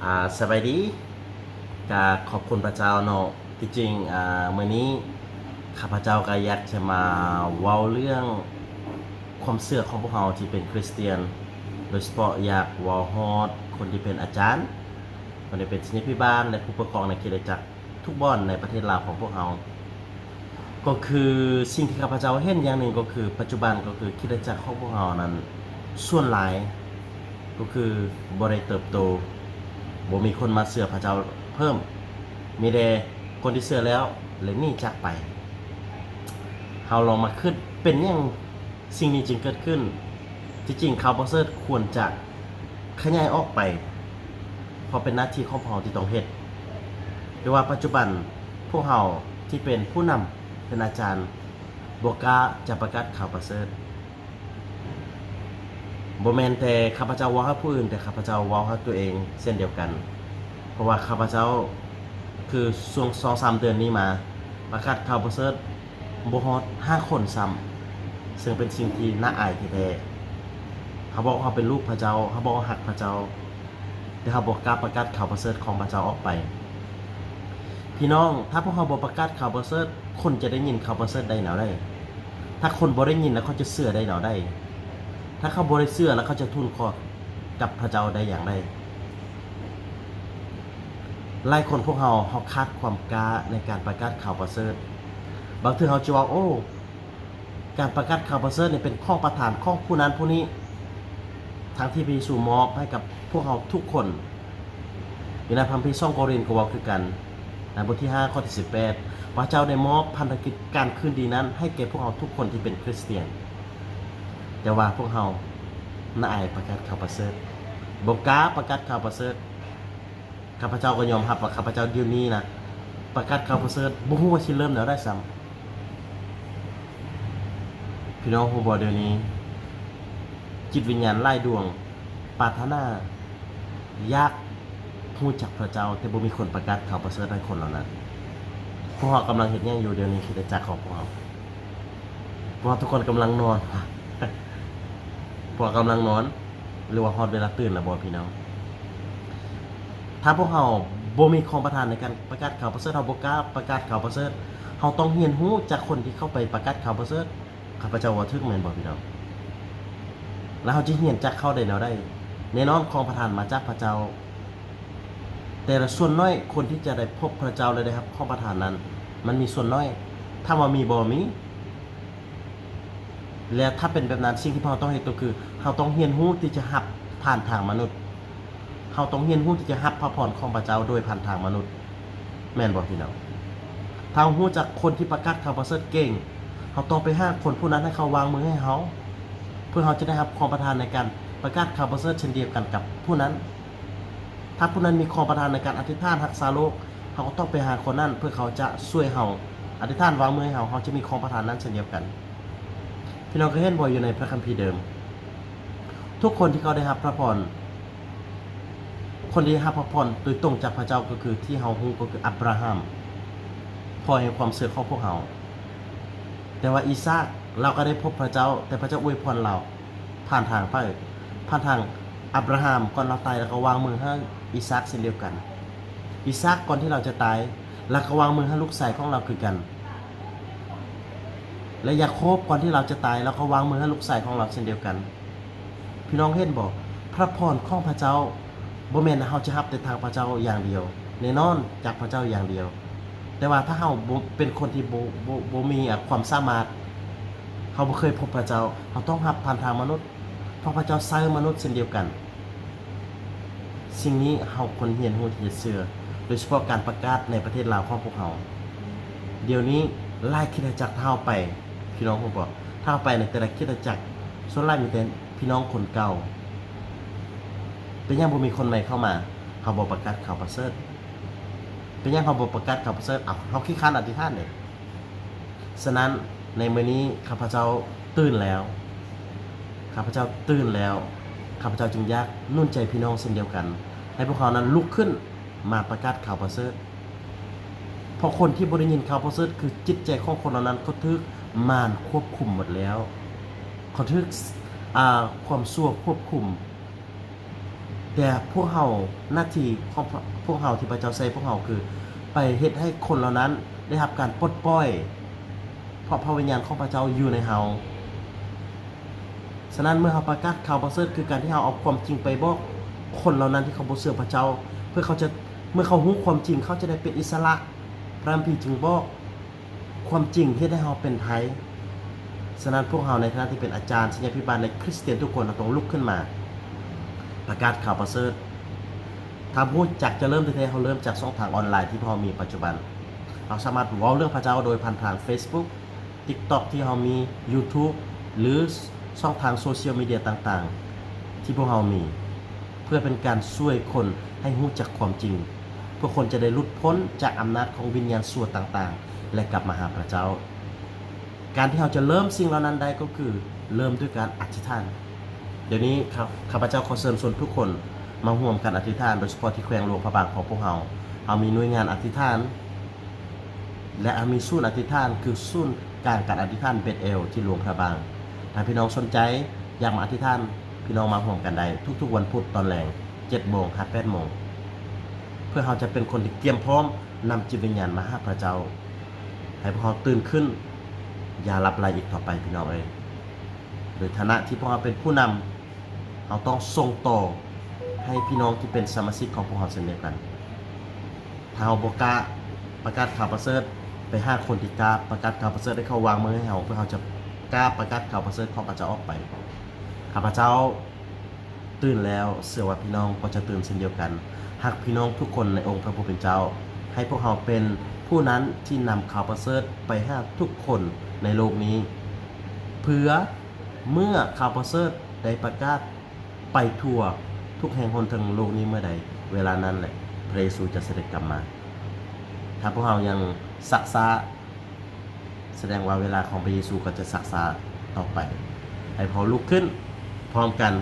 ອາ ສະບາຍດີ ກະຂອບຄຸນພະເຈົ້າເນາະ. ທີ່ຈິງ ອາ ມື້ນີ້ຂ້າພະເຈົ້າກະຢາກຈະມາເວົ້າເລື່ອງຄວາມເຊື່ອຂອງພວກເຮົາທີ່ເປັນຄຣິສຕຽນ, ໂດຍສະເພາະຢາກເວົ້າຮອດຄົນທີ່ເປັນອາຈານ, ຄົນທີ່ເປັນສັນຍາພິບານ ແລະ ຜູ້ປົກຄອງໃນຄຣິສຕະຈັກທຸກບ່ອນໃນປະເທດລາວຂອງພວກເຮົາ. ກໍຄືສິ່ງທີ່ຂ້າພະເຈົ້າເຫັນຢ່າງໜຶ່ງ ກໍຄືປັດຈຸບັນກໍຄືຄຣິສຕະຈັກຂອງພວກເຮົານັ້ນ ສ່ວນຫຼາຍກໍຄືບໍ່ໄດ້ເຕີບໂຕ, ບໍ່ມີຄົນມາເຊື່ອພະເຈົ້າເພີ່ມ, ມີແຕ່ຄົນທີ່ເຊື່ອແລ້ວ ແລະ ໜີຈາກໄປ. ເຮົາລອງມາຄິດ ເປັນຫຍັງສິ່ງນີ້ຈຶ່ງເກີດຂຶ້ນ? ທີ່ຈິງຂ່າວປະເສີດຄວນຈະຂະຫຍາຍອອກໄປ ເພາະເປັນໜ້າທີ່ຂອງພວກເຮົາທີ່ຕ້ອງເຮັດ. ແຕ່ວ່າປັດຈຸບັນພວກເຮົາທີ່ເປັນຜູ້ນຳ ເປັນອາຈານ ບໍ່ກ້າຈະປະກາດຂ່າວປະເສີດ. ບໍ່ແມ່ນແຕ່ຂ້າພະເຈົ້າເວົ້າໃຫ້ຜູ້ອື່ນ, ແຕ່ຂ້າພະເຈົ້າເວົ້າໃຫ້ຕົວເອງເຊັ່ນດຽວກັນ. ເພາະວ່າຂ້າພະເຈົ້າ ຄືຊ່ວງສອງສາມເດືອນນີ້ມາ ປະກາດຂ່າວປະເສີດບໍ່ຮອດຫ້າຄົນຊ້ຳ, ເຊິ່ງເປັນສິ່ງທີ່ໜ້າອາຍແທ້ໆ. ເຮົາບອກເຮົາເປັນລູກພະເຈົ້າ, ເຮົາບອກເຮົາຮັກພະເຈົ້າ, ແຕ່ເຮົາບໍ່ກ້າປະກາດຂ່າວປະເສີດຂອງພະເຈົ້າອອກໄປ. ພີ່ນ້ອງ, ຖ້າພວກເຮົາບໍ່ປະກາດຂ່າວປະເສີດ, ຄົນຈະໄດ້ຍິນຂ່າວປະເສີດໄດ້ແນວໃດ? ຖ້າຄົນບໍ່ໄດ້ຍິນແລ້ວ ເຂົາຈະເຊື່ອໄດ້ແນວໃດ? ຖ້າເຂົາບໍ່ໄດ້ເຊື່ອແລ້ວ ເຂົາຈະທູນຂໍກັບພະເຈົ້າໄດ້ຢ່າງໃດ? ຫຼາຍຄົນພວກເຮົາ, ເຮົາຂາດຄວາມກ້າໃນການປະກາດຂ່າວປະເສີດ. ບາງເທື່ອເຮົາຈະເວົ້າ, ໂອ້, ການປະກາດຂ່າວປະເສີດນີ້ເປັນຂອງປະທານຂອງຜູ້ນັ້ນຜູ້ນີ້, ທັງທີ່ພະເຢຊູມອບໃຫ້ກັບພວກເຮົາທຸກຄົນ. ຢູ່ໃນພະຄຳພີສອງໂກລິນກໍເວົ້າຄືກັນ, ໃນບົດທີຫ້າ ຂໍ້ທີສິບແປດ ພະເຈົ້າໄດ້ມອບພັນທະກິດການຄືນດີນັ້ນໃຫ້ແກ່ພວກເຮົາທຸກຄົນທີ່ເປັນຄຣິສຕຽນ. ແຕ່ວ່າພວກເຮົາໜ້າອາຍປະກາດຂ່າວປະເສີດ, ບໍ່ກ້າປະກາດຂ່າວປະເສີດ. ຂ້າພະເຈົ້າກໍຍອມຮັບວ່າຂ້າພະເຈົ້າດຽວນີ້ນະ ປະກາດຂ່າວປະເສີດ ບໍ່ຮູ້ວ່າຊິເລີ່ມແນວໃດຊ້ຳ. ພີ່ນ້ອງຮູ້ບໍ່ ດຽວນີ້ຈິດວິນຍານຫຼາຍດວງປາດຖະໜາຢາກຮູ້ຈັກພະເຈົ້າ, ແຕ່ບໍ່ມີຄົນປະກາດຂ່າວປະເສີດໃຫ້ຄົນເຫຼົ່ານັ້ນ. ພວກເຮົາກຳລັງເຮັດຫຍັງຢູ່ດຽວນີ້? ຄຣິສຕະຈັກຂອງພວກເຮົາ ພວກເຮົາທຸກຄົນກຳລັງນອນ, ພວກເຮົາກຳລັງນອນ ຫຼືວ່າຮອດເວລາຕື່ນແລ້ວບໍ່ພີ່ນ້ອງ? ຖ້າພວກເຮົາບໍ່ມີຄອງປະທານໃນການປະກາດຂ່າວປະເສີດ, ເຮົາບໍ່ກ້າປະກາດຂ່າວປະເສີດ, ເຮົາຕ້ອງຮຽນຮູ້ຈາກຄົນທີ່ເຂົ້າໄປປະກາດຂ່າວປະເສີດ. ຂ້າພະເຈົ້າເວົ້າຖືກແມ່ນບໍ່ພີ່ນ້ອງ? ແລ້ວເຮົາຈະຮຽນຈາກເຂົາໄດ້ແນວໃດ? ແນ່ນອນ ຄອງປະທານມາຈາກພະເຈົ້າ, ແຕ່ລະສ່ວນໜ້ອຍຄົນທີ່ຈະໄດ້ພົບພະເຈົ້າ ແລະ ໄດ້ຮັບຄອງປະທານນັ້ນ ມັນມີສ່ວນໜ້ອຍ. ຖາມວ່າມີບໍ່? ມີ. ແລະ ຖ້າເປັນແບບນັ້ນ, ສິ່ງທີ່ພວກເຮົາຕ້ອງເຮັດກໍຄື ເຮົາຕ້ອງຮຽນຮູ້ທີ່ຈະຮັບຜ່ານທາງມະນຸດ. ເຮົາຕ້ອງຮຽນຮູ້ທີ່ຈະຮັບພະພອນຂອງພະເຈົ້າໂດຍຜ່ານທາງມະນຸດ, ແມ່ນບໍ່ພີ່ນ້ອງ? ຖ້າເຮົາຮູ້ຈັກຄົນທີ່ປະກາດຂ່າວປະເສີດເກັ່ງ, ເຮົາຕ້ອງໄປຫາຄົນຜູ້ນັ້ນໃຫ້ເຂົາວາງມືໃຫ້ເຮົາ, ເພື່ອເຮົາຈະໄດ້ຮັບຄອງປະທານໃນການປະກາດຂ່າວປະເສີດເຊັ່ນດຽວກັນກັບຜູ້ນັ້ນ. ຖ້າຜູ້ນັ້ນມີຄອງປະທານໃນການອະທິຖານຮັກສາໂລກ, ເຮົາກໍຕ້ອງໄປຫາຄົນນັ້ນ ເພື່ອເຂົາຈະຊ່ວຍເຮົາອະທິຖານວາງມືໃຫ້ເຮົາ, ເຮົາຈະມີຄອງປະທານນັ້ນເຊັ່ນດຽວກັນ. ພີ່ນ້ອງເຄີຍເຫັນບໍ່ ຢູ່ໃນພະຄຳພີເດີມ? ທຸກຄົນທີ່ເຂົາໄດ້ຮັບພະພອນ, ຄົນທີ່ໄດ້ຮັບພະພອນໂດຍຕົງຈາກພະເຈົ້າ ກໍຄືທີ່ເຮົາຮູ້ກໍຄືອັບຣາຮາມ, ພໍ່ແຫ່ງຄວາມເຊື່ອຂອງພວກເຮົາ. ແຕ່ວ່າອີສາກ, ລາວກໍໄດ້ພົບພະເຈົ້າ, ແຕ່ພະເຈົ້າອວຍພອນລາວ ຜ່ານທາງໃຜ? ຜ່ານທາງອັບຣາຮາມ. ກ່ອນລາວຕາຍ ລາວກໍວາງມືໃຫ້ອີສາກເຊັ່ນດຽວກັນ. ອີສາກ ກ່ອນທີ່ລາວຈະຕາຍ, ລາວກໍວາງມືໃຫ້ລູກຊາຍຂອງລາວຄືກັນ. ແລະ ຢາໂຄບ ກ່ອນທີ່ລາວຈະຕາຍ, ລາວກໍວາງມືໃຫ້ລູກຊາຍຂອງລາວເຊັ່ນດຽວກັນ. ພີ່ນ້ອງເຫັນບໍ່? ພະພອນຂອງພະເຈົ້າ ບໍ່ແມ່ນເຮົາຈະຮັບແຕ່ທາງພະເຈົ້າຢ່າງດຽວ, ແນ່ນອນ ຈາກພະເຈົ້າຢ່າງດຽວ. ແຕ່ວ່າຖ້າເຮົາບໍ່ ເປັນຄົນທີ່ບໍ່ ບໍ່ ບໍ່ມີ ອາ ຄວາມສາມາດ, ເຮົາບໍ່ເຄີຍພົບພະເຈົ້າ, ເຮົາຕ້ອງຮັບຜ່ານທາງມະນຸດ, ເພາະພະເຈົ້າໃຊ້ມະນຸດເຊັ່ນດຽວກັນ. ສິ່ງນີ້ເຮົາຄວນຮຽນຮູ້ທີ່ຈະເຊື່ອ, ໂດຍສະເພາະການປະກາດໃນປະເທດລາວຂອງພວກເຮົາ. ດຽວນີ້ຫຼາຍຄຣິສຕະຈັກ ຖ້າເຮົາໄປ, ພີ່ນ້ອງຮູ້ບໍ່? ຖ້າເຮົາໄປໃນແຕ່ລະຄຣິສຕະຈັກ, ສ່ວນຫຼາຍມີແຕ່ພີ່ນ້ອງຄົນເກົ່າ. ເປັນຫຍັງບໍ່ມີຄົນໃໝ່ເຂົ້າມາ? ເຮົາບໍ່ປະກາດຂ່າວປະເສີດ. ເປັນຫຍັງເຮົາບໍ່ປະກາດຂ່າວປະເສີດ? ເອົ້າ, ເຮົາຂີ້ຄ້ານອະທິຖານເດ້. ສະນັ້ນ, ໃນມື້ນີ້ຂ້າພະເຈົ້າຕື່ນແລ້ວ, ຂ້າພະເຈົ້າຕື່ນແລ້ວ, ຂ້າພະເຈົ້າຈຶ່ງຢາກໜູນໃຈພີ່ນ້ອງເຊັ່ນດຽວກັນ, ໃຫ້ພວກເຮົານັ້ນລຸກຂຶ້ນມາປະກາດຂ່າວປະເສີດ. ເພາະຄົນທີ່ບໍ່ໄດ້ຍິນຂ່າວປະເສີດ ຄືຈິດໃຈຂອງຄົນເຫຼົ່ານັ້ນ ເຂົາຖືກມານຄວບຄຸມໝົດແລ້ວ, ເຂົາຖືກ, ອາ, ຄວາມຊົ່ວຄວບຄຸມ. ແຕ່ພວກເຮົາ ໜ້າທີ່ຂອງພວກເຮົາທີ່ພະເຈົ້າໃຊ້ພວກເຮົາ ຄືໄປເຮັດໃຫ້ຄົນເຫຼົ່ານັ້ນໄດ້ຮັບການປົດປ່ອຍ ເພາະພະວິນຍານຂອງພະເຈົ້າຢູ່ໃນເຮົາ. ສະນັ້ນເມື່ອເຮົາປະກາດຂ່າວປະເສີດ ຄືການທີ່ເຮົາເອົາຄວາມຈິງໄປບອກຄົນເຫຼົ່ານັ້ນທີ່ເຂົາບໍ່ເຊື່ອພະເຈົ້າ ເພື່ອເຂົາຈະ ເມື່ອເຂົາຮູ້ຄວາມຈິງ ເຂົາຈະໄດ້ເປັນອິດສະຫຼະ. ພະຄຳພີຈຶ່ງບອກ ຄວາມຈິງເຮັດໃຫ້ເຮົາເປັນໄທ. ສະນັ້ນພວກເຮົາໃນຖານະທີ່ເປັນອາຈານ ສິດຍາພິບານ ແລະ ຄຣິສຕຽນທຸກຄົນ ເຮົາຕ້ອງລຸກຂຶ້ນມາປະກາດຂ່າວປະເສີດ. ຖ້າຮູ້ຈັກຈະເລີ່ມແທ້ໆ ເຮົາເລີ່ມຈາກຊ່ອງທາງອອນລາຍທີ່ພວກເຮົາມີປັດຈຸບັນ. ເຮົາສາມາດເວົ້າເລື່ອງພະເຈົ້າໂດຍຜ່ານທາງ Facebook TikTok ທີ່ເຮົາມີ YouTube ຫຼື ຊ່ອງທາງໂຊຊຽວມີເດຍຕ່າງໆ ທີ່ພວກເຮົາມີ ເພື່ອເປັນການຊ່ວຍຄົນໃຫ້ຮູ້ຈັກຄວາມຈິງ ເພື່ອຄົນຈະໄດ້ຫຼຸດພົ້ນຈາກອຳນາດຂອງວິນຍານຊົ່ວຕ່າງໆ ແລະ ກັບມາຫາພະເຈົ້າ. ການທີ່ເຮົາຈະເລີ່ມສິ່ງເຫຼົ່ານັ້ນໄດ້ກໍຄືເລີ່ມດ້ວຍການອະທິຖານ. ດຽວນີ້ຂ້າ ຂ້າພະເຈົ້າຂໍເຊີນຊວນທຸກຄົນມາຮ່ວມກັນອະທິຖານ, ໂດຍສະເພາະທີ່ແຂວງຫຼວງພະບາງຂອງພວກເຮົາ, ເຮົາມີໜ່ວຍງານອະທິຖານ ແລະ ເຮົາມີສູນອະທິຖານ ຄືສູນກາງການອະທິຖານເບດເອວທີ່ຫຼວງພະບາງ. ຖ້າພີ່ນ້ອງສົນໃຈຢາກມາອະທິຖານ, ພີ່ນ້ອງມາຮ່ວມກັນໄດ້ທຸກໆວັນພຸດຕອນແລງ ເຈັດໂມງຫາແປດໂມງ ເພື່ອເຮົາຈະເປັນຄົນທີ່ກຽມພ້ອມນຳຈິດວິນຍານມາຫາພະເຈົ້າ. ໃຫ້ພວກເຮົາຕື່ນຂຶ້ນ, ຢ່າຫຼັບໄຫຼອີກຕໍ່ໄປ, ພີ່ນ້ອງເອີຍ. ໂດຍຖານະທີ່ພວກເຮົາເປັນຜູ້ນຳ, ເຮົາຕ້ອງສົ່ງຕໍ່ໃຫ້ພີ່ນ້ອງທີ່ເປັນສະມາຊິກຂອງພວກເຮົາເຊັ່ນດຽວກັນ. ຖ້າເຮົາບໍ່ກ້າປະກາດຂ່າວປະເສີດໄປຫາຄົນທີ່ກ້າປະກາດຂ່າວປະເສີດ ໃຫ້ເຂົາວາງມືໃຫ້ເຮົາ, ເພື່ອເຮົາຈະກ້າປະກາດຂ່າວປະເສີດຂອງພະເຈົ້າອອກໄປ. ຂ້າພະເຈົ້າ ຕື່ນແລ້ວ, ເຊື່ອວ່າພີ່ນ້ອງກໍຈະຕື່ນເຊັ່ນດຽວກັນ. ຮັກພີ່ນ້ອງທຸກຄົນໃນອົງພະຜູ້ເປັນເຈົ້າ. ໃຫ້ພວກເຮົາເປັນຜູ້ນັ້ນທີ່ນຳຂ່າວປະເສີດໄປຫາທຸກຄົນໃນໂລກນີ້, ເພື່ອເມື່ອຂ່າວປະເສີດໄດ້ປະກາດໄປທົ່ວທຸກແຫ່ງຫົນເທິງໂລກນີ້ເມື່ອໃດ, ເວລານັ້ນແຫຼະ ພະເຢຊູຈະສະເດັດກັບມາ. ຖ້າພວກເຮົາຍັງຊັກຊ້າ, ສະແດງວ່າເວລາຂອງພະເຢຊູກໍຈະຊັກຊ້າຕໍ່ໄປ. ໃຫ້ພວກເຮົາລຸກຂຶ້ນພ້ອມກັນ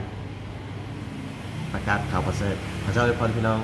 ປະກາດຂ່າວປະເສີດ. ພະເຈົ້າອວຍພອນພີ່ນ້ອງ.